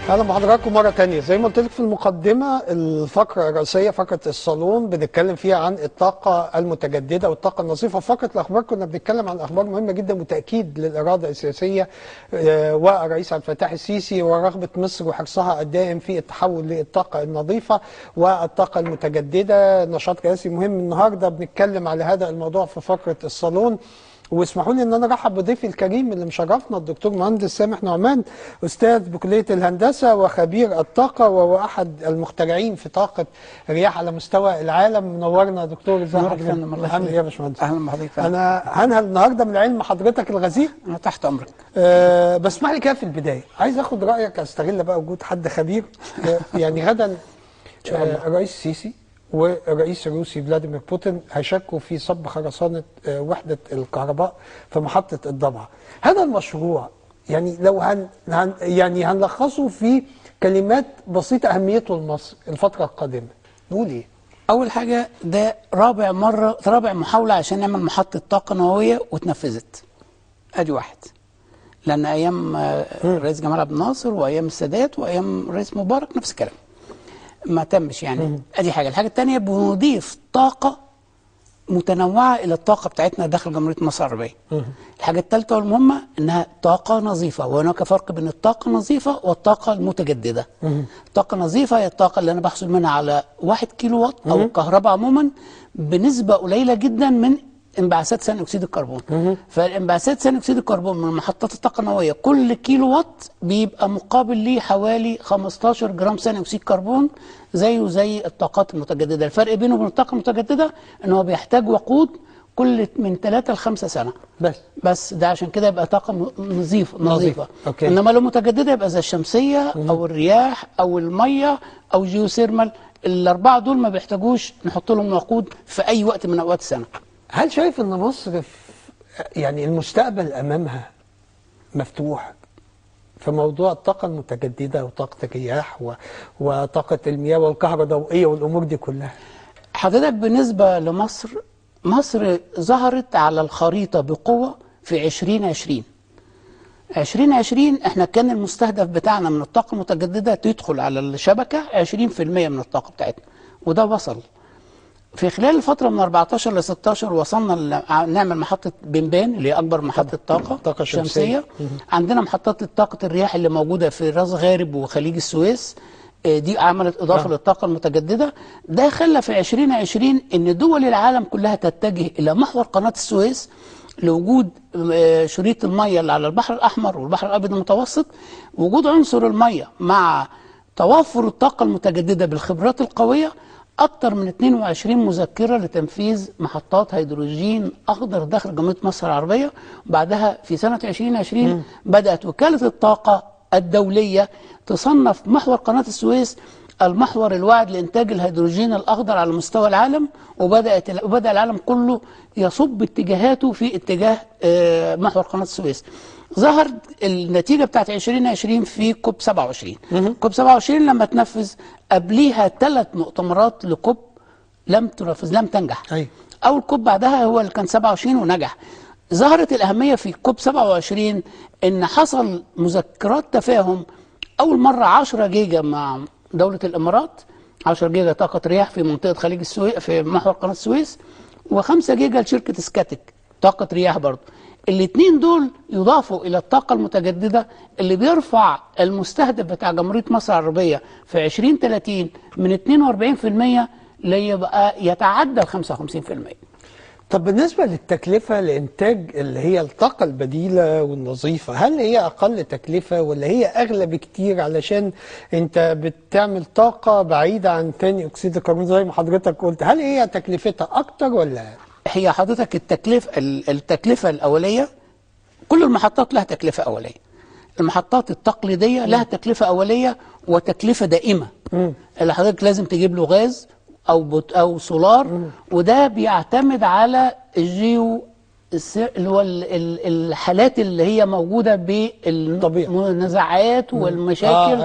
اهلا بحضراتكم مرة تانية. زي ما قلت لك في المقدمة، الفقرة الرئيسية فقره الصالون بنتكلم فيها عن الطاقة المتجددة والطاقة النظيفة. فقره الاخبار كنا بنتكلم عن اخبار مهمة جدا وتاكيد للارادة السياسية والرئيس عبد الفتاح السيسي ورغبه مصر وحرصها الدائم في التحول للطاقة النظيفة والطاقة المتجددة. نشاط رئاسي مهم النهارده بنتكلم على هذا الموضوع في فقره الصالون. واسمحوا لي ان انا ارحب بضيفي الكريم اللي مشرفنا، الدكتور مهندس سامح نعمان، استاذ بكلية الهندسة وخبير الطاقة، وهو احد المخترعين في طاقة الرياح على مستوى العالم. منورنا يا دكتور. ازي حضرتك؟ عامل ايه يا باشمهندس؟ اهلا بحضرتك. انا هنهل النهارده من علم حضرتك الغزير. انا تحت امرك. بس اسمح لي كده في البداية عايز اخد رايك، استغل بقى وجود حد خبير. يعني غدا الرئيس السيسي والرئيس الروسي فلاديمير بوتين هيشاركوا في صب خرسانة وحدة الكهرباء في محطة الضبعة. هذا المشروع يعني لو هن يعني هنلخصه في كلمات بسيطة أهميته لمصر الفترة القادمة، نقول إيه؟ أول حاجة ده رابع مرة، رابع محاولة عشان نعمل محطة طاقة نووية واتنفذت. أدي واحد. لأن أيام الرئيس جمال عبد الناصر وأيام السادات وأيام الرئيس مبارك نفس الكلام. ما تمش يعني. ادي حاجة. الحاجة الثانية بنضيف طاقة متنوعة الى الطاقة بتاعتنا داخل جمهورية مصر العربية. الحاجة الثالثة والمهمه انها طاقة نظيفة، وهناك فرق بين الطاقة النظيفة والطاقة المتجددة. الطاقة النظيفة هي الطاقة اللي انا بحصل منها على 1 كيلو وات او الكهرباء عموما بنسبة قليله جدا من انبعاثات ثاني اكسيد الكربون. فالانبعاثات ثاني اكسيد الكربون من محطات الطاقة النووية كل كيلو وات بيبقى مقابل ليه حوالي 15 جرام ثاني اكسيد كربون، زيه زي الطاقات المتجددة. الفرق بينه وبين الطاقة المتجددة ان هو بيحتاج وقود كل من 3 ل 5 سنة بس ده عشان كده يبقى طاقة نظيفة. okay. انما لو متجددة يبقى زي الشمسية او الرياح او المية او geothermal. الاربعة دول ما بيحتاجوش نحط لهم وقود في اي وقت من اوقات السنة. هل شايف ان مصر يعني المستقبل امامها مفتوح في موضوع الطاقة المتجددة وطاقة الرياح وطاقة المياه والكهرباء الضوئية والامور دي كلها؟ حضرتك بالنسبة لمصر، مصر ظهرت على الخريطة بقوة في 2020. 2020 احنا كان المستهدف بتاعنا من الطاقة المتجددة تدخل على الشبكة 20% من الطاقة بتاعتنا، وده وصل. في خلال الفترة من 14 ل 16 وصلنا نعمل محطة بنبان اللي هي أكبر محطة طاقة شمسية. عندنا محطات طاقة الرياح اللي موجودة في راس غارب وخليج السويس، دي عملت إضافة للطاقة المتجددة. ده خلى في 2020 إن دول العالم كلها تتجه إلى محور قناة السويس لوجود شريط المية اللي على البحر الأحمر والبحر الأبيض المتوسط. وجود عنصر المية مع توفر الطاقة المتجددة بالخبرات القوية، أكثر من 22 مذكرة لتنفيذ محطات هيدروجين أخضر داخل جمهورية مصر العربية. بعدها في سنة 2020 بدأت وكالة الطاقة الدولية تصنف محور قناة السويس المحور الواعد لإنتاج الهيدروجين الأخضر على مستوى العالم، وبدأ العالم كله يصب اتجاهاته في اتجاه محور قناة السويس. ظهر النتيجة بتاعت 2020 في كوب 27. كوب 27 لما تنفذ قبليها 3 مؤتمرات لكوب لم تنفذ، لم تنجح. أول كوب بعدها هو اللي كان 27 ونجح. ظهرت الأهمية في كوب 27 إن حصل مذكرات تفاهم أول مرة 10 جيجا مع دولة الإمارات، 10 جيجا طاقة رياح في منطقة خليج السويس في محور قناة السويس، و5 جيجا لشركة سكاتك طاقة رياح برضه. الاثنين دول يضافوا إلى الطاقة المتجددة اللي بيرفع المستهدف بتاع جمهورية مصر العربية في 2030 من 42% ليبقى يتعدى ال 55%. طب بالنسبة للتكلفة لإنتاج اللي هي الطاقة البديلة والنظيفة، هل هي أقل تكلفة ولا هي أغلى بكتير علشان أنت بتعمل طاقة بعيدة عن ثاني أكسيد الكربون زي ما حضرتك قلت؟ هل هي تكلفتها أكتر ولا؟ هي حضرتك التكلفة الأولية، كل المحطات لها تكلفة أولية. المحطات التقليدية لها تكلفة أولية وتكلفة دائمة. اللي حضرتك لازم تجيب له غاز أو سولار، وده بيعتمد على ال geo اللي هو الحالات اللي هي موجودة بالمنازعات والمشاكل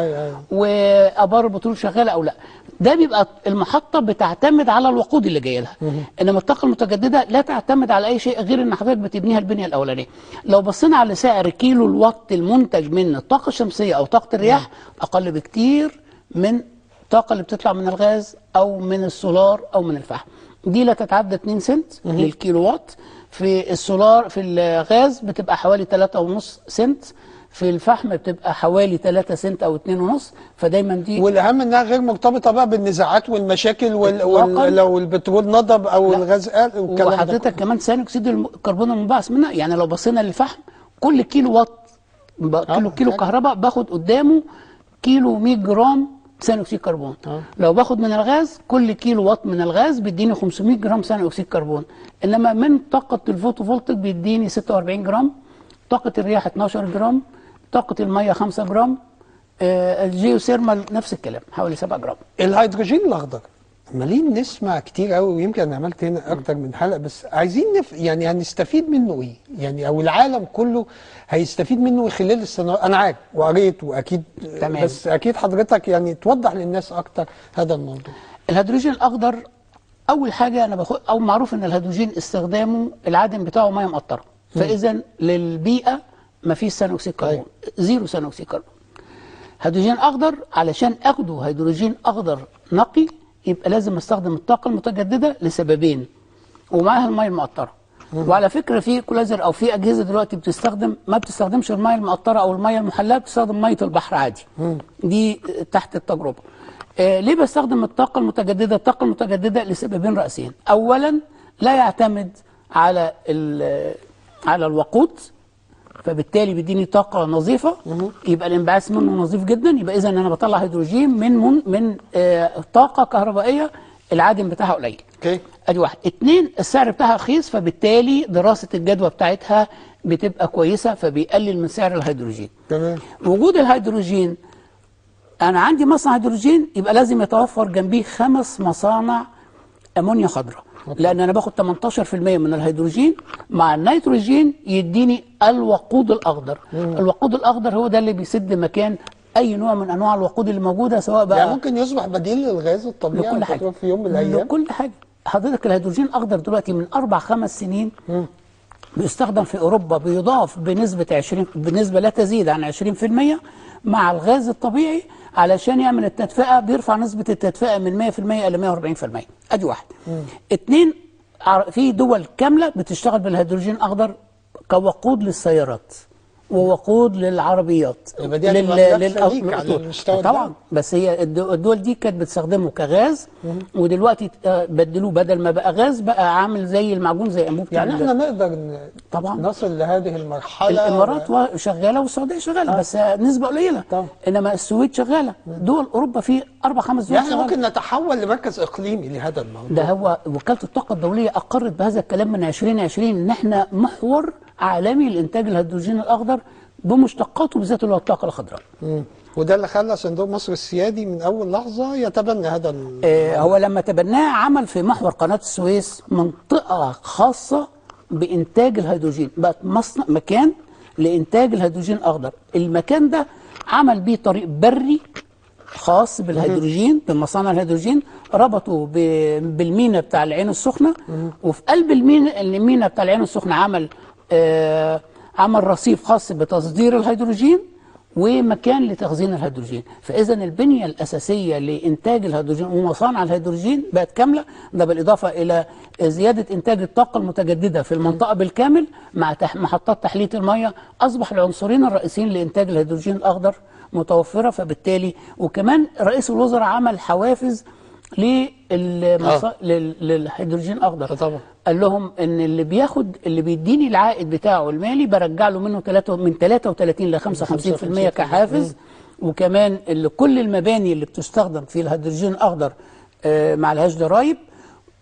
وآبار البترول شغالة أو لا. ده بيبقى المحطة بتعتمد على الوقود اللي جاي لها. انما الطاقة المتجددة لا تعتمد على اي شيء غير ان حضرتك بتبنيها البنية الاولانية. لو بصينا على سعر كيلو الوات المنتج من الطاقة الشمسية او طاقة الرياح اقل بكتير من الطاقة اللي بتطلع من الغاز او من السولار او من الفحم. دي لا تتعدى 2 سنت للكيلو وات. في السولار في الغاز بتبقى حوالي 3.5 سنت، في الفحم بتبقى حوالي 3 سنت او 2.5. فدايما دي، والاهم انها غير مرتبطة بقى بالنزاعات والمشاكل لو البترول نضب او الغاز قل والكلام ده. وحضرتك كمان ثاني اكسيد الكربون المنبعث منها. يعني لو بصينا للفحم كل كيلو وات كيلو كهرباء باخد قدامه كيلو 100 جرام ثاني اكسيد كربون. لو باخد من الغاز كل كيلو وات من الغاز بيديني 500 جرام ثاني اكسيد كربون. انما من طاقة ال photovoltaic بيديني 46 جرام، طاقة الرياح 12 جرام، طاقة المية 5 جرام، ال geothermal نفس الكلام حوالي 7 جرام. الهيدروجين الاخضر عمالين نسمع كتير قوي، ويمكن انا عملت هنا اكتر من حلقة، بس عايزين يعني هنستفيد منه ايه؟ يعني او العالم كله هيستفيد منه خلال السنوات. انا عارف وقريت واكيد تمام، بس اكيد حضرتك يعني توضح للناس اكتر هذا الموضوع. الهيدروجين الاخضر اول حاجة انا باخد، او معروف ان الهيدروجين استخدامه العادم بتاعه مية مقطره، فاذا للبيئة ما فيش ثاني اكسيد كربون، zero ثاني اكسيد كربون. هيدروجين اخضر علشان اخده هيدروجين اخضر نقي يبقى لازم استخدم الطاقة المتجددة لسببين، ومعاها المية المقطره. وعلى فكرة في electrolyzer او في اجهزة دلوقتي بتستخدم، ما بتستخدمش المية المقطره او المية المحلاه، بتستخدم مية البحر عادي. دي تحت التجربة. ليه بستخدم الطاقة المتجددة؟ الطاقة المتجددة لسببين رئيسيين. اولا لا يعتمد على على الوقود، فبالتالي بيديني طاقة نظيفة، يبقى الانبعاث منه نظيف جدا. يبقى إذا أنا بطلع هيدروجين من طاقة كهربائية العادم بتاعها قليل. okay. أدي واحد. اتنين، السعر بتاعها رخيص، فبالتالي دراسة الجدوى بتاعتها بتبقى كويسة، فبيقلل من سعر الهيدروجين. تمام. وجود الهيدروجين، أنا عندي مصنع هيدروجين يبقى لازم يتوفر جنبيه 5 مصانع أمونيا خضراء، لأن أنا باخد 18% من الهيدروجين مع النيتروجين يديني الوقود الأخضر. الوقود الأخضر هو ده اللي بيسد مكان أي نوع من أنواع الوقود اللي موجودة، سواء بقى يعني ممكن يصبح بديل للغاز الطبيعي لكل حاجة في يوم من الأيام، لكل حاجة. حضرتك الهيدروجين الأخضر دلوقتي من 4-5 سنين بيستخدم في أوروبا، بيضاف بنسبة 20، بنسبة لا تزيد عن 20% مع الغاز الطبيعي علشان يعمل التدفئة، بيرفع نسبة التدفئة من 100% إلى 140%. أدي واحد. اتنين، في دول كاملة بتشتغل بالهيدروجين الأخضر كوقود للسيارات ووقود للعربيات. طبعا، بس هي الدول دي كانت بتستخدمه كغاز، ودلوقتي بدلوه، بدل ما بقى غاز بقى عامل زي المعجون، زي انبوبة. يعني احنا نقدر طبعا نصل لهذه المرحلة. الامارات شغالة والسعودية شغالة، بس نسبه قليله. طبعا. انما السويد شغالة، دول اوروبا في 4-5 دول. يعني ممكن نتحول لمركز اقليمي لهذا الموضوع. ده هو وكالة الطاقة الدولية اقرت بهذا الكلام من 2020 ان احنا محور عالمي لانتاج الهيدروجين الاخضر بمشتقاته، بالذات اللي هو الطاقة الخضراء. وده اللي خلى صندوق مصر السيادي من اول لحظة يتبنى هذا هو لما تبناه عمل في محور قناة السويس منطقة خاصة بانتاج الهيدروجين، بقت مصنع، مكان لانتاج الهيدروجين الاخضر. المكان ده عمل بيه طريق بري خاص بالهيدروجين، بمصانع الهيدروجين، ربطه بالمينا بتاع العين السخنة. وفي قلب المينا بتاع العين السخنة عمل رصيف خاص بتصدير الهيدروجين ومكان لتخزين الهيدروجين. فإذا البنية الأساسية لإنتاج الهيدروجين ومصانع الهيدروجين بقت كاملة، ده بالإضافة إلى زيادة إنتاج الطاقة المتجددة في المنطقة بالكامل مع محطات تحلية المية. أصبح العنصرين الرئيسيين لإنتاج الهيدروجين الأخضر متوفرة، فبالتالي وكمان رئيس الوزراء عمل حوافز للهيدروجين الأخضر. طبعا. قال لهم ان اللي بياخد، اللي بيديني العائد بتاعه المالي برجع له منه من 33 ل 55% كحافز. وكمان اللي كل المباني اللي بتستخدم في الهيدروجين الاخضر ما عليهاش ضرايب،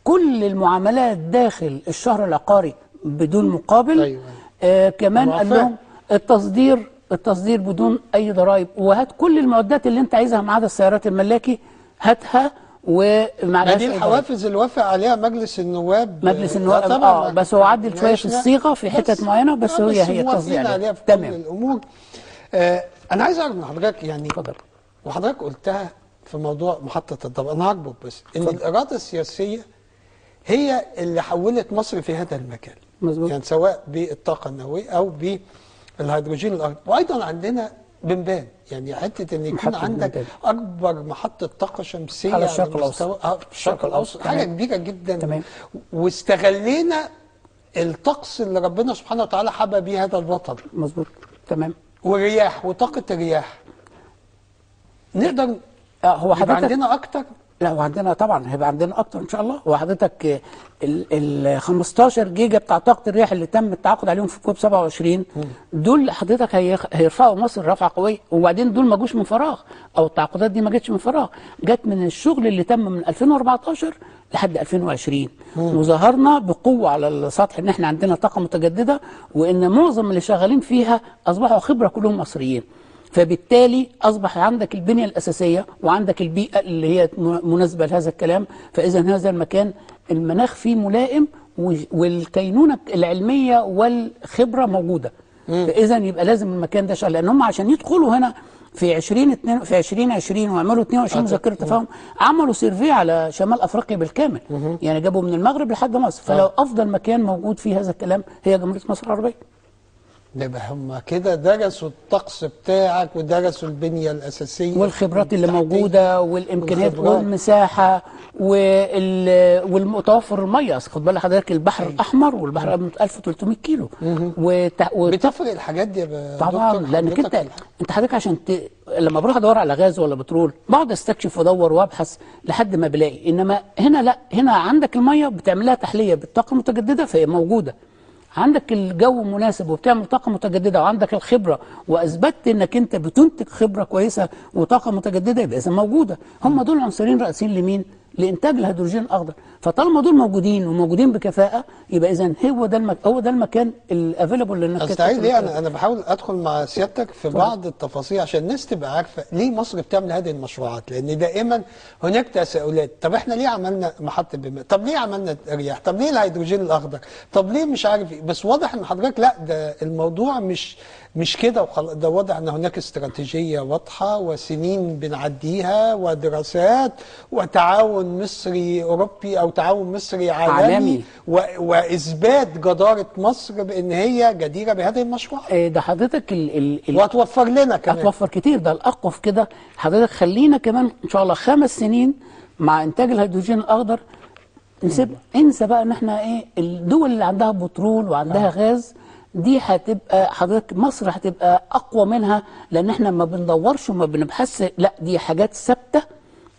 كل المعاملات داخل الشهر العقاري بدون مقابل. أيوة. كمان قال لهم التصدير بدون اي ضرايب، وهات كل المعدات اللي انت عايزها ما عدا السيارات الملاكي هاتها. ومع دي الحوافز اللي وافق عليها مجلس النواب. مجلس النواب طبعا، بس هو عدل شوية في الصيغة في حتت معينة، بس هي التصديق عليها. تمام. الامور. انا عايز اعرف من حضرتك يعني، اتفضل. وحضرتك قلتها في موضوع محطة الضبعه، انا هربط بس ان الارادة السياسية هي اللي حولت مصر في هذا المكان. مظبوط. يعني سواء بالطاقة النووية او بالهيدروجين الاخضر، وايضا عندنا بنبان، يعني حتة ان يكون عندك بنبان. اكبر محطة طاقة شمسية على الشرق الاوسط، الشرق الاوسط، حاجة كبيرة جدا. تمام. واستغلينا الطقس اللي ربنا سبحانه وتعالى حبى بيه هذا الوطن. مظبوط. تمام. والرياح وطاقة الرياح نقدر هو حضرتك عندنا اكتر؟ لا، وعندنا طبعا هيبقى عندنا اكتر ان شاء الله. وحضرتك ال 15 جيجا بتاع طاقة الرياح اللي تم التعاقد عليهم في كوب 27 دول حضرتك هيرفعوا مصر رفعه قوية. وبعدين دول ما جوش من فراغ، او التعاقدات دي ما جتش من فراغ، جت من الشغل اللي تم من 2014 لحد 2020. وظهرنا بقوة على السطح ان احنا عندنا طاقة متجددة، وان معظم اللي شغالين فيها اصبحوا خبره كلهم مصريين. فبالتالي أصبح عندك البنية الأساسية وعندك البيئة اللي هي مناسبة لهذا الكلام. فإذا هذا المكان المناخ فيه ملائم، والكينونة العلمية والخبرة موجودة. فإذا يبقى لازم المكان ده شغال، لأن هم عشان يدخلوا هنا في 2020 ويعملوا 22 مذكرة تفاهم، عملوا survey على شمال أفريقيا بالكامل. يعني جابوا من المغرب لحد مصر. فلو أفضل مكان موجود فيه هذا الكلام هي جمهورية مصر العربية. يبقى هم كده درسوا الطقس بتاعك ودرسوا البنية الأساسية والخبرات اللي موجودة والإمكانيات والمساحة والمتوفر المية. خد بالك حضرتك البحر الأحمر والبحر الأبيض 1300 كيلو. بتفرق الحاجات دي يا طبعا، لأنك أنت حضرتك عشان لما بروح أدور على غاز ولا بترول بقعد أستكشف وأدور وأبحث لحد ما بلاقي. إنما هنا لا، هنا عندك المية بتعملها تحلية بالطاقة المتجددة فهي موجودة، عندك الجو مناسب وبتعمل طاقة متجددة، وعندك الخبرة وأثبتت إنك أنت بتنتج خبرة كويسة وطاقة متجددة، يبقى إذا موجودة. هم دول عنصرين رئيسيين لمين؟ لإنتاج الهيدروجين الأخضر. فطالما دول موجودين وموجودين بكفاءة يبقى إذا هو ده المكان ال available لإنك. أستعيد ليه؟ أنا بحاول أدخل مع سيادتك في بعض التفاصيل عشان الناس تبقى عارفة ليه مصر بتعمل هذه المشروعات، لأن دائما هناك تساؤلات. طب إحنا ليه عملنا محطة بماء؟ طب ليه عملنا رياح؟ طب ليه الهيدروجين الأخضر؟ طب ليه مش عارف إيه؟ بس واضح إن حضرتك لا، ده الموضوع مش كده وخلاص. ده واضح ان هناك استراتيجية واضحة وسنين بنعديها ودراسات وتعاون مصري اوروبي او تعاون مصري عالمي واثبات جداره مصر بان هي جديرة بهذه المشروعات. ده حضرتك وهتوفر لنا كمان، هتوفر كتير. ده الاقوى في كده حضرتك. خلينا كمان ان شاء الله 5 سنين مع انتاج الهيدروجين الاخضر نسيب انسى بقى ان احنا ايه الدول اللي عندها بترول وعندها غاز دي هتبقى حضرتك مصر هتبقى اقوى منها، لان احنا ما بندورش وما بنبحثش، لا دي حاجات ثابتة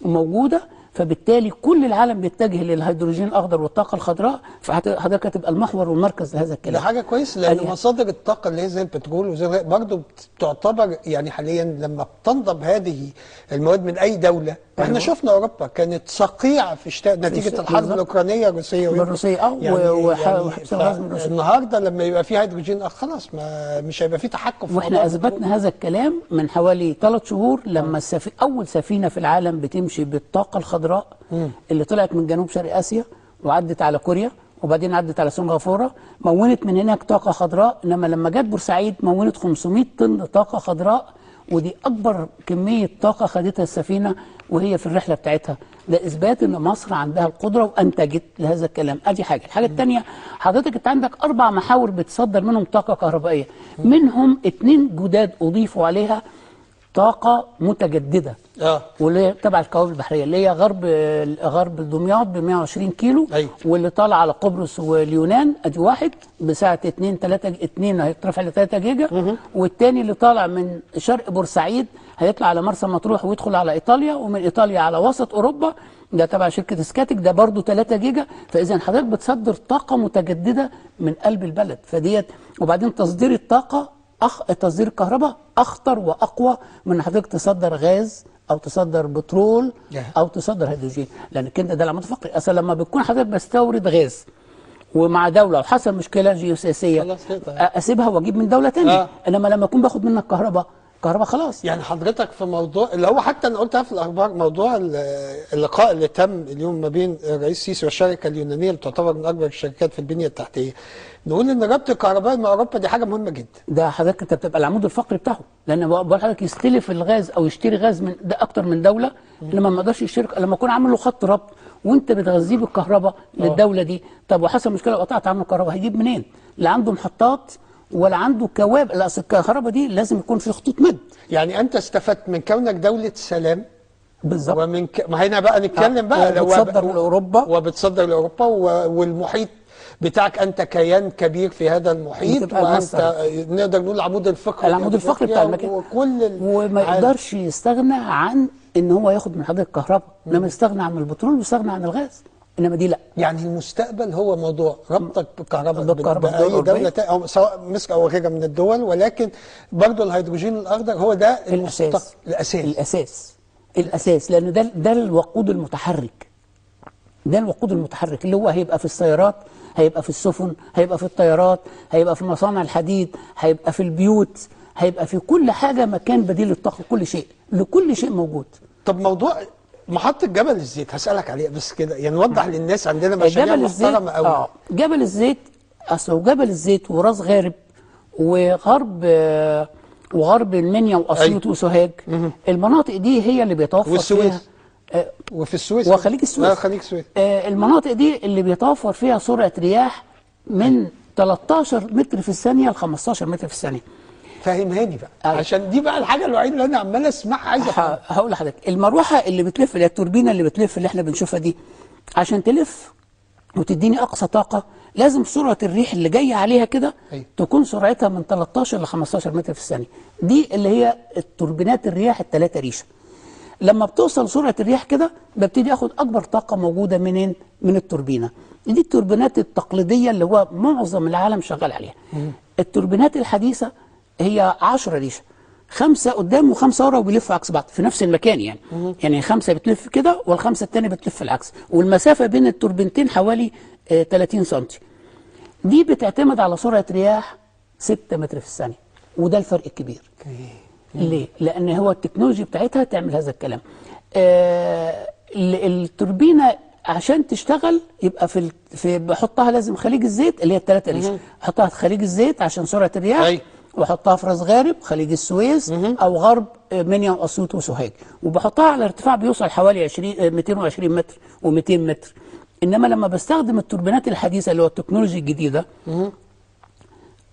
وموجودة. فبالتالي كل العالم بيتجه للهيدروجين الاخضر والطاقة الخضراء، فحضرتك هتبقى المحور والمركز لهذا الكلام. ده حاجة كويسة، لان مصادر الطاقة اللي هي زي البترول وزي برضه بتعتبر يعني حاليا لما بتنضب هذه المواد من اي دولة. احنا شفنا اوروبا كانت صقيعه في شتاء نتيجة الحرب الاوكرانية الروسية الروسية يعني النهارده لما يبقى في هيدروجين خلاص ما مش هيبقى في تحكم في. واحنا اثبتنا هذا الكلام من حوالي 3 شهور لما اول سفينة في العالم بتمشي بالطاقة الخضراء اللي طلعت من جنوب شرق اسيا وعدت على كوريا وبعدين عدت على سنغافورة، مونت من هناك طاقة خضراء. انما لما جت بورسعيد مونت 500 طن طاقة خضراء، ودي اكبر كمية طاقة خدتها السفينة وهي في الرحلة بتاعتها. ده اثبات ان مصر عندها القدرة وانتجت لهذا الكلام. ادي حاجة. الحاجة الثانية حضرتك انت عندك 4 محاور بتصدر منهم طاقة كهربائية، منهم 2 جداد اضيفوا عليها طاقة متجددة واللي تبع الكوابل البحرية اللي هي غرب دمياط ب 120 كيلو. أيوة. واللي طالع على قبرص واليونان ادي واحد بسعة 2 3 2 هيترفع ل 3 جيجا. والثاني اللي طالع من شرق بورسعيد هيطلع على مرسى مطروح ويدخل على ايطاليا، ومن ايطاليا على وسط اوروبا، ده تبع شركة سكاتك، ده برضه 3 جيجا. فاذا حضرتك بتصدر طاقة متجددة من قلب البلد فديت. وبعدين تصدير الطاقة تصدير الكهرباء اخطر واقوى من حضرتك تصدر غاز او تصدر بترول او تصدر هيدروجين، لانك انت ده العمود الفقري. اصلا لما بتكون حضرتك بستورد غاز ومع دولة وحصل مشكلة جيوسياسيه اسيبها واجيب من دولة ثانية. انما لما اكون باخد منك كهرباء خلاص. يعني حضرتك في موضوع اللي هو حتى انا قلتها في الاخبار، موضوع اللقاء اللي تم اليوم ما بين الرئيس السيسي والشركة اليونانية اللي تعتبر من اكبر الشركات في البنية التحتية، نقول ان ربط الكهرباء مع اوروبا دي حاجة مهمة جدا. ده حضرتك انت بتبقى العمود الفقري بتاعه، لان بقول حضرتك يستلف الغاز او يشتري غاز من ده اكتر من دولة، انما ما يقدرش يشتري لما يكون عامل له خط ربط وانت بتغذيه بالكهرباء للدولة دي. طب وحصل مشكلة وقطعت عنه الكهرباء، هيجيب منين؟ لا عنده محطات ولا عنده كوابل. لا اصل الكهرباء دي لازم يكون في خطوط مد. يعني انت استفدت من كونك دولة سلام بالظبط، ومن ما هنا بقى نتكلم بقى لو بتصدر لاوروبا، وبتصدر لاوروبا والمحيط بتاعك انت كيان كبير في هذا المحيط، وانت نقدر نقول العمود الفقري، العمود الفقري بتاع المكان وكل، وما يقدرش يستغنى عن ان هو ياخد من حضرتك كهرباء، انما يستغنى عن البترول ويستغنى عن الغاز، انما دي لا. يعني المستقبل هو موضوع ربطك بالكهرباء باي دولة او سواء مصر او غيرها من الدول، ولكن برضه الهيدروجين الاخضر هو ده الاساس. الاساس الاساس، لان ده الوقود المتحرك، ده الوقود المتحرك اللي هو هيبقى في السيارات، هيبقى في السفن، هيبقى في الطيارات، هيبقى في مصانع الحديد، هيبقى في البيوت، هيبقى في كل حاجة، مكان بديل للطاقة، كل شيء، لكل شيء موجود. طب موضوع محطة جبل الزيت هسألك عليه بس كده، يعني نوضح للناس عندنا مشاريع محترمة قوي. جبل الزيت، اصل جبل الزيت وراس غارب وغرب المنيا واسيوط وسوهاج، المناطق دي هي اللي بيتوفر فيها، وفي السويس وخليج السويس، خليج السويس. المناطق دي اللي بيتوفر فيها سرعة رياح من 13 متر في الثانية ل 15 متر في الثانية. فهمهاني بقى عشان دي بقى الحاجة الوحيدة اللي أنا عمال أسمعها، عايز أفهمها. هقول لحضرتك، المروحة اللي بتلف اللي هي التوربينة اللي بتلف اللي احنا بنشوفها دي، عشان تلف وتديني أقصى طاقة لازم سرعة الريح اللي جاية عليها كده تكون سرعتها من 13 ل 15 متر في الثانية. دي اللي هي التوربينات الرياح الثلاثة ريشة. لما بتوصل سرعة الرياح كده ببتدي اخد اكبر طاقة موجودة منين؟ من التوربينة. دي التوربينات التقليدية اللي هو معظم العالم شغال عليها. التوربينات الحديثة هي 10 ريشة، 5 قدام و5 ورا، وبيلفوا عكس بعض في نفس المكان يعني. يعني 5 بتلف كده والخمسة الثانية بتلف العكس، والمسافة بين التوربينتين حوالي 30 سم. دي بتعتمد على سرعة رياح 6 متر في الثانية، وده الفرق الكبير. ليه؟ لأن هو التكنولوجيا بتاعتها تعمل هذا الكلام. التوربينة عشان تشتغل يبقى في بحطها لازم خليج الزيت اللي هي الثلاثة ريشة، احطها في خليج الزيت عشان سرعة الرياح، واحطها في راس غارب، خليج السويس، او غرب منيا واسيوط وسوهاج، وبحطها على ارتفاع بيوصل حوالي 220 متر و200 متر. انما لما بستخدم التوربينات الحديثة اللي هو التكنولوجيا الجديدة،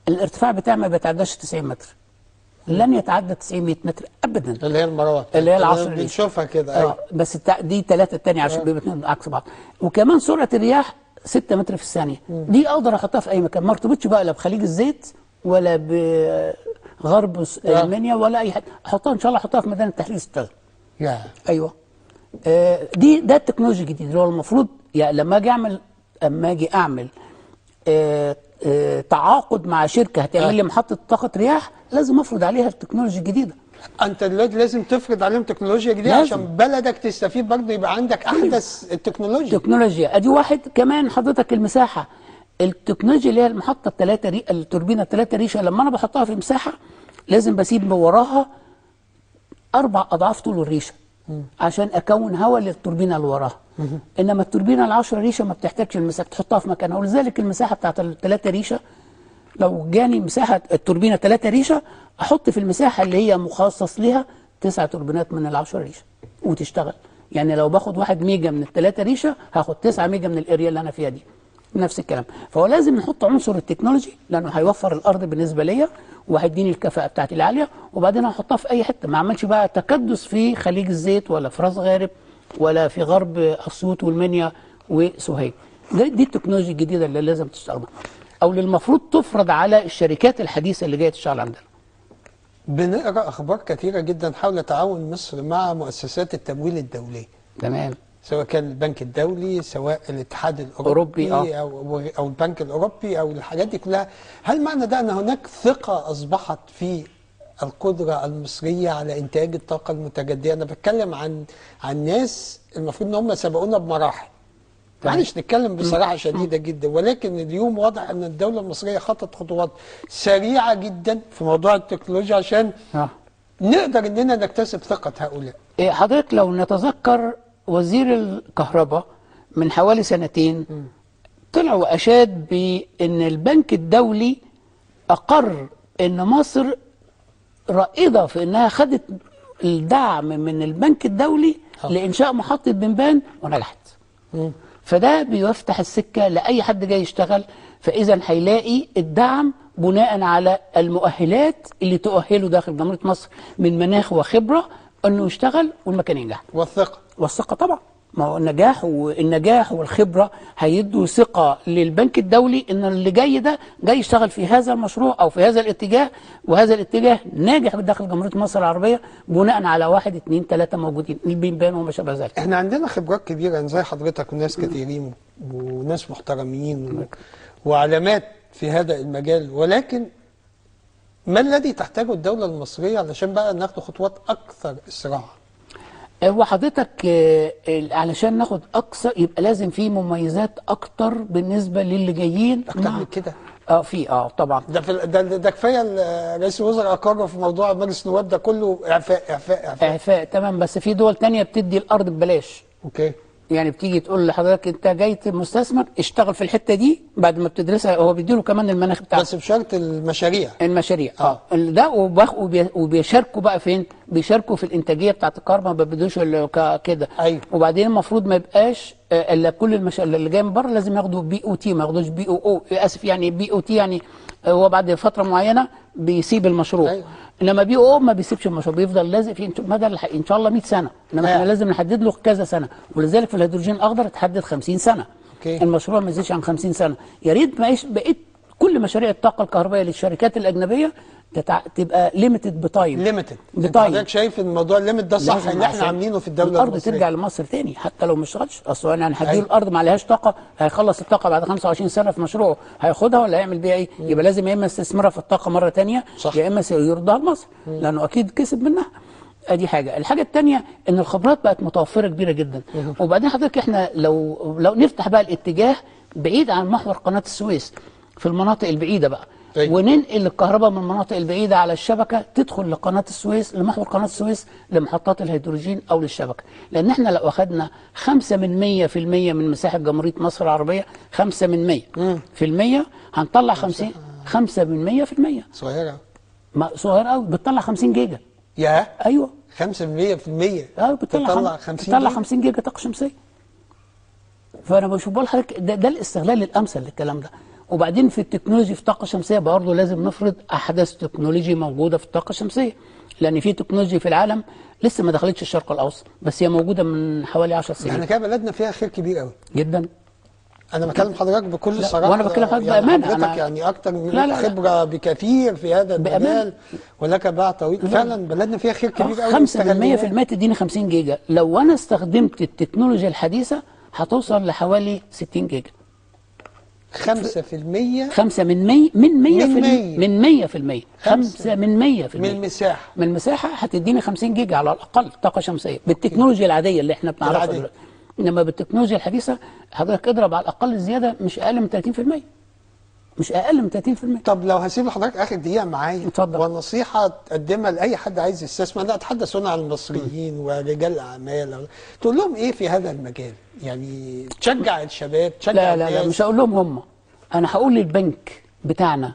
الارتفاع بتاعها ما بيتعداش 90 متر. لن يتعدى 900 متر ابدا، اللي هي المروحة اللي هي العصر بنشوفها كده. بس دي 3 الثانية عشان بيبقى 2 عكس بعض. وكمان سرعة الرياح 6 متر في الثانية، دي اقدر احطها في اي مكان، ما ارتبطش بقى لا بخليج الزيت ولا بغرب المنيا ولا اي حاجة، احطها ان شاء الله احطها في ميدان التحرير تشتغل. ايوه. دي ده التكنولوجيا الجديد اللي هو المفروض يعني لما اجي اعمل تعاقد مع شركة هتعمل لي محطة طاقة رياح، لازم افرض عليها التكنولوجيا الجديدة. انت دلوقتي لازم تفرض عليهم تكنولوجيا جديدة عشان بلدك تستفيد برضه، يبقى عندك احدث التكنولوجيا. تكنولوجيا ادي واحد. كمان حضرتك المساحة، التكنولوجيا اللي هي المحطة الثلاثة التوربينه الثلاثة ريشه، لما انا بحطها في مساحة لازم بسيب وراها 4 اضعاف طول الريشة عشان اكون هواء للتوربينه اللي وراها. انما التوربينه ال10 ريشه ما بتحتاجش المساحة، تحطها في مكانها. ولذلك المساحة بتاعت ال3 ريشه، لو جاني مساحة التوربينه 3 ريشه احط في المساحة اللي هي مخصص لها 9 توربينات من ال10 ريشه وتشتغل. يعني لو باخد 1 ميجا من ال3 ريشه هاخد 9 ميجا من ال area اللي انا فيها دي. نفس الكلام. فهو لازم نحط عنصر ال technology لانه هيوفر الارض بالنسبة ليا وهيديني الكفاءة بتاعتي العالية، وبعدين هحطها في اي حتة، ما اعملش بقى تكدس في خليج الزيت ولا في راس غارب ولا في غرب اسيوط والمنيا وسوهاج. دي التكنولوجيا الجديدة اللي لازم تستخدم، او اللي المفروض تفرض على الشركات الحديثة اللي جاية تشتغل عندنا. بنقرا اخبار كثيرة جدا حول تعاون مصر مع مؤسسات التمويل الدولية. تمام. سواء كان البنك الدولي، سواء الاتحاد الاوروبي او البنك الاوروبي او الحاجات دي كلها. هل معنى ده ان هناك ثقة اصبحت في القدرة المصرية على انتاج الطاقة المتجددة؟ انا بتكلم عن ناس المفروض ان هم سبقونا بمراحل. معلش نتكلم بصراحة شديدة جدا، ولكن اليوم واضح ان الدولة المصرية خطت خطوات سريعة جدا في موضوع التكنولوجيا عشان نقدر اننا نكتسب ثقة هؤلاء. حضرتك لو نتذكر وزير الكهرباء من حوالي سنتين طلع واشاد بان البنك الدولي اقر ان مصر رائدة في انها خدت الدعم من البنك الدولي لانشاء محطة بنبان ونجحت. فده بيفتح السكة لاي حد جاي يشتغل، فاذا هيلاقي الدعم بناء على المؤهلات اللي تؤهله داخل جمهورية مصر من مناخ وخبره انه يشتغل والمكان ينجح. والثقة. والثقة طبعا، ما هو النجاح والخبرة هيدوا ثقة للبنك الدولي ان اللي جاي ده جاي يشتغل في هذا المشروع او في هذا الاتجاه، وهذا الاتجاه ناجح داخل جمهورية مصر العربية بناء على 1 2 3 موجودين، البيبان وما شابه ذلك. احنا عندنا خبرات كبيرة زي حضرتك وناس كثيرين وناس محترمين وعلامات في هذا المجال، ولكن ما الذي تحتاجه الدولة المصرية علشان بقى ناخد خطوات اكثر اسراعا؟ هو حضرتك علشان ناخد اكثر يبقى لازم في مميزات اكتر بالنسبة للي جايين اكتر من كده. في طبعا ده في ده كفاية رئيس الوزراء اقر في موضوع مجلس النواب ده كله اعفاء اعفاء اعفاء اعفاء، تمام. بس في دول تانية بتدي الارض ببلاش. okay، يعني بتيجي تقول لحضرتك انت جاي مستثمر اشتغل في الحتة دي، بعد ما بتدرسها هو بيديله كمان المناخ بتاعه، بس بشرط المشاريع. ده وبيشاركوا بقى فين؟ بيشاركوا في الانتاجية بتاعت الكهرباء، ما بيدوش كده. ايوه. وبعدين المفروض ما يبقاش الا كل المشاريع اللي جاية من بره لازم ياخدوا BOT، ما ياخدوش BOO، اسف يعني BOT، يعني هو بعد فترة معينة بيسيب المشروع. أيوة. انما BOO ما بيسيبش المشروع، بيفضل لازق فيه مدى ان شاء الله 100 سنة، انما احنا لازم نحدد له كذا سنة، ولذلك في الهيدروجين الاخضر اتحدد 50 سنة. okay. المشروع ما يزيدش عن 50 سنة. يا ريت ما بقيت كل مشاريع الطاقة الكهربائية للشركات الاجنبية تبقى limited ب time. limited. حضرتك شايف ان موضوع ال limit ده صح اللي احنا عاملينه في الدولة الارض المصرية؟ ترجع لمصر تاني حتى لو ما اشتغلش، اصل انا هنديله الارض ما عليهاش طاقة، هيخلص الطاقة بعد 25 سنة في مشروعه، هياخدها ولا هيعمل بيها ايه؟ يبقى لازم يا اما يستثمرها في الطاقة مرة تانية، صح. يا اما يردها لمصر، لانه اكيد كسب منها. ادي حاجة. الحاجة الثانية ان الخبرات بقت متوفرة كبيرة جدا. وبعدين حضرتك احنا لو نفتح بقى الاتجاه بعيد عن محور قناة السويس في المناطق البعيدة بقى، وننقل الكهرباء من المناطق البعيدة على الشبكة تدخل لقناة السويس، لمحور قناة السويس، لمحطات الهيدروجين أو للشبكة. لأن احنا لو أخذنا 5% من مساحة جمهورية مصر العربية، 5% هنطلع 5%. صغيرة، ما صغيرة قوي، بتطلع 50 جيجا. يا أيوه 5%. بتطلع 50 جيجا طاقة شمسية. فأنا بشوف بقول لحضرتك ده الاستغلال الأمثل للكلام ده. وبعدين في ال technology في الطاقة الشمسية برضه لازم نفرض احدث technology موجودة في الطاقة الشمسية، لان في technology في العالم لسه ما دخلتش الشرق الاوسط، بس هي موجودة من حوالي 10 سنين. احنا كده بلدنا فيها خير كبير قوي جدا. انا بكلم حضرتك بكل صراحة، وانا بكلم حضرتك يعني بامانه. حضرتك يعني اكتر من خبره بكثير في هذا المجال ولك باع طويل. فعلا بلدنا فيها خير كبير قوي. 5% تديني 50 جيجا، لو انا استخدمت التكنولوجيا الحديثة هتوصل لحوالي 60 جيجا. 5% 5 من 100 من 100% من 100% 5 من 100% من المساحة، من المساحة هتديني 50 جيجا على الأقل طاقة شمسية بالتكنولوجيا العادية اللي احنا بنعرفها دلوقتي. إنما بالتكنولوجيا الحديثة حضرتك اضرب على الأقل زيادة مش أقل من 30%، مش أقل من 30%. طب لو هسيب لحضرتك آخر دقيقة معايا، اتفضل. ونصيحة تقدمها لأي حد عايز يستثمر، لا أتحدث هنا عن المصريين ورجال الأعمال، تقول لهم إيه في هذا المجال؟ يعني تشجع الشباب، تشجع لا لا لا، مش هقول لهم هم، أنا هقول للبنك بتاعنا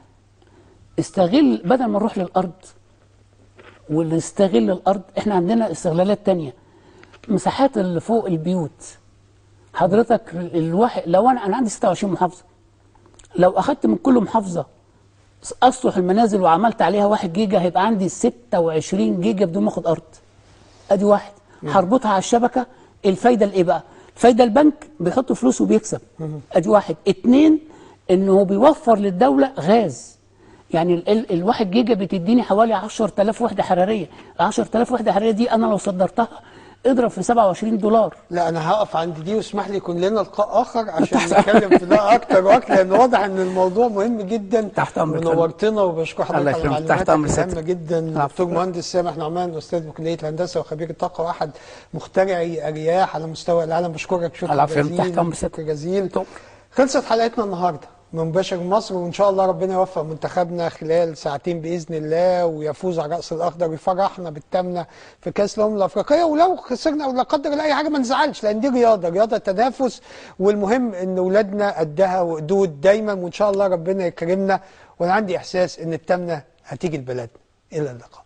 استغل، بدل ما نروح للأرض ونستغل الأرض، إحنا عندنا استغلالات تانية. مساحات اللي فوق البيوت حضرتك الواحد، لو أنا عندي 26 محافظة، لو أخدت من كل محافظة أسطح المنازل وعملت عليها 1 جيجا هيبقى عندي 26 جيجا بدون ما آخد أرض. أدي واحد. هربطها على الشبكة. الفايدة لإيه بقى؟ فايدة البنك بيحط فلوس وبيكسب. أدي واحد. 2 إنه بيوفر للدولة غاز. يعني الواحد جيجا بتديني حوالي 10000 وحدة حرارية. 10000 وحدة حرارية دي أنا لو صدرتها اضرب في $27. لا انا هقف عند دي، واسمح لي يكون لنا لقاء اخر عشان نتكلم في ده اكتر واكتر، لان واضح ان الموضوع مهم جدا. تحت امرك، ونورتنا، وبشكر حضرتك على معلوماتك الهامة جدا. دكتور مهندس سامح نعمان، استاذ بكلية الهندسة وخبير الطاقة واحد مخترعي الرياح على مستوى العالم، بشكرك شكرا جزيلا. تحت امرك، شكرا جزيلا. خلصت حلقتنا النهارده، مباشر من مصر، وان شاء الله ربنا يوفق منتخبنا خلال ساعتين باذن الله ويفوز على الراس الاخضر ويفرحنا بالثامنه في كاس الامم الافريقية. ولو خسرنا او لا قدر الله اي حاجة ما نزعلش، لان دي رياضة، رياضة تنافس، والمهم ان اولادنا قدها وقدود دايما، وان شاء الله ربنا يكرمنا. وانا عندي احساس ان الثامنة هتيجي لبلدنا. الى اللقاء.